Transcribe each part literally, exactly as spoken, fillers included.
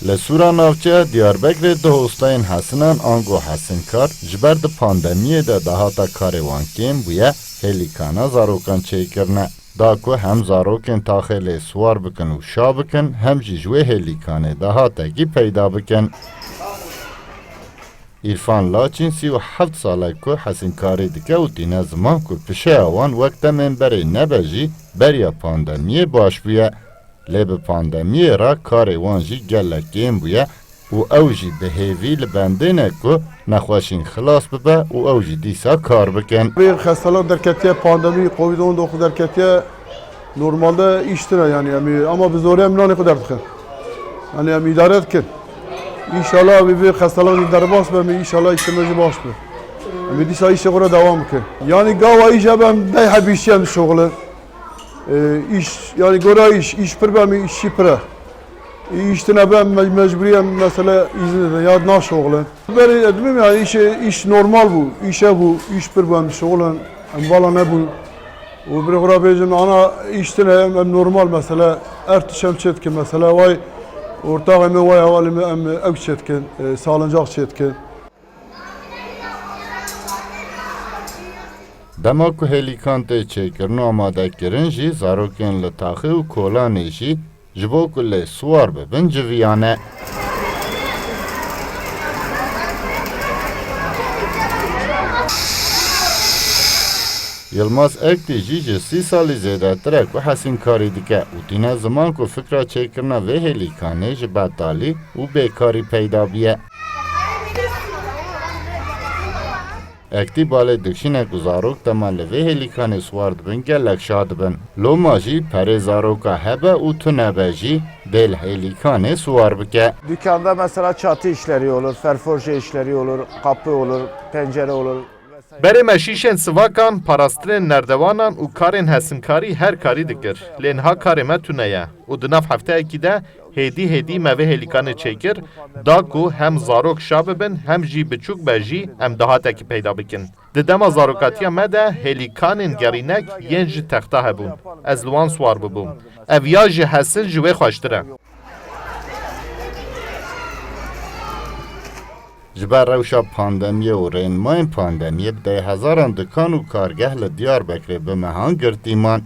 Li Sûra Navçeya Diyarbekirê du hosteyên hesinan ango hesinkar ji ber di pandemiyê de dahata karê wan kêm bûye, hêlîkana zarokan çêkirine. Da ku hem zarokên taxê lê siwar bikin û şa bikin, hem jî ji wê hêlîkanê dahatekî peyda bikin. Îrfan Laçîn sî û heft sal e ku hesinkarî dike û tîne ziman ku pişeya wan wek demên berê nebe jî beriya pandemiyê baş bûye. Lê bi pandemiyê re karê wan jî gelek kêm bûye û ew jî bi hêvî li bendê ne ku nexweşîn xilas bibe û ew jî dîsa kar bikin. Vê xestelak derketiye, pandemî covid on dokuz derketiye. Normalde îş tune yani, em ê, ama bi zorê em nanê xwe derdixin. Yani em îdare dikin. Înşallah vê, vê xestelak jî derbas be, em ê înşallah îşê me jî baş be. Em ê dîsa îşê xwe re dewam bikin. Yani gava îş hebe em dey heb îşçi em dişoxilin. E, îş, yani gora îş, îş pir be, em ê îşçî pir e. Îş tune be, me-, mecburî em mesela îzin didin ya naşoxilin. Berê edimim yani îş, îş normal bû, îş hebû, îş pir bû, em şoxilin, em vala nebûn. Û birê xwe re bêjin, ana îş tune em, em normal mesela, her tişt em çê dikin mesela, way ortaxê me, way hevalê me, em ew çê dikin, e, salincaq çê dikin. Dema ku hêlîkan tê çêkirin û amadekirin jî, zarokên li taxê û kolanê jî ji bo ku lê siwar bibin civiyane. Yilmaz Ektî jî ji sî salî zêdetir e ku hesinkarî dike û tîne ziman ku fikra çêkirina vê hêlîkanê ji betalî û bêkarî peyda bûye. Ektî balê dikşîne ku zarok dema li vê hêlîkanê siwar dibin gelek şa dibin. Loma jî perê zaroka hebe û tune be jî dê li hêlîkanê siwar bike. Dükkanda mesela çatı işleri olur, ferforje işleri olur, kapı olur, pencere olur. Berê me şîşên sivakan, parastinên nerdewanan û karên hesinkarî her karî dikir. Lê niha karê me tune ye û di nav hefteyekî de hêdî hêdî me vê hêlîkanê çêkir, da ku hem zarok şa bibin, hem jî biçûk be jî em dahatekî peyda bikin. Di dema zarokatiya me de hêlîkanên gerînek yên ji texta hebûn. Ez li wan siwar bibûm. Ev ya ji hesin ji wê xweştir e. Ji ber rewşa pandemiyê û rênmayên pandemiyê bi deh hezaran dikan û kargeh li Diyarbekirê bi mehan girtî man.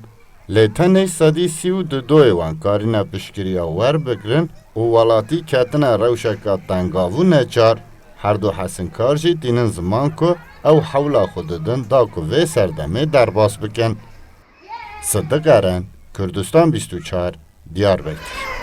Lê tenê sedî sî û du doyê wan karîne piştgiriya werbigirin û welatî ketine rewşeka tengav û neçar. Her du hesinkar jî tînin ziman ku ew hewla xwe didin da ku vê serdemê derbas bikin. Sidiq Eren, Kurdistan bîst û çar, Diyarbekir.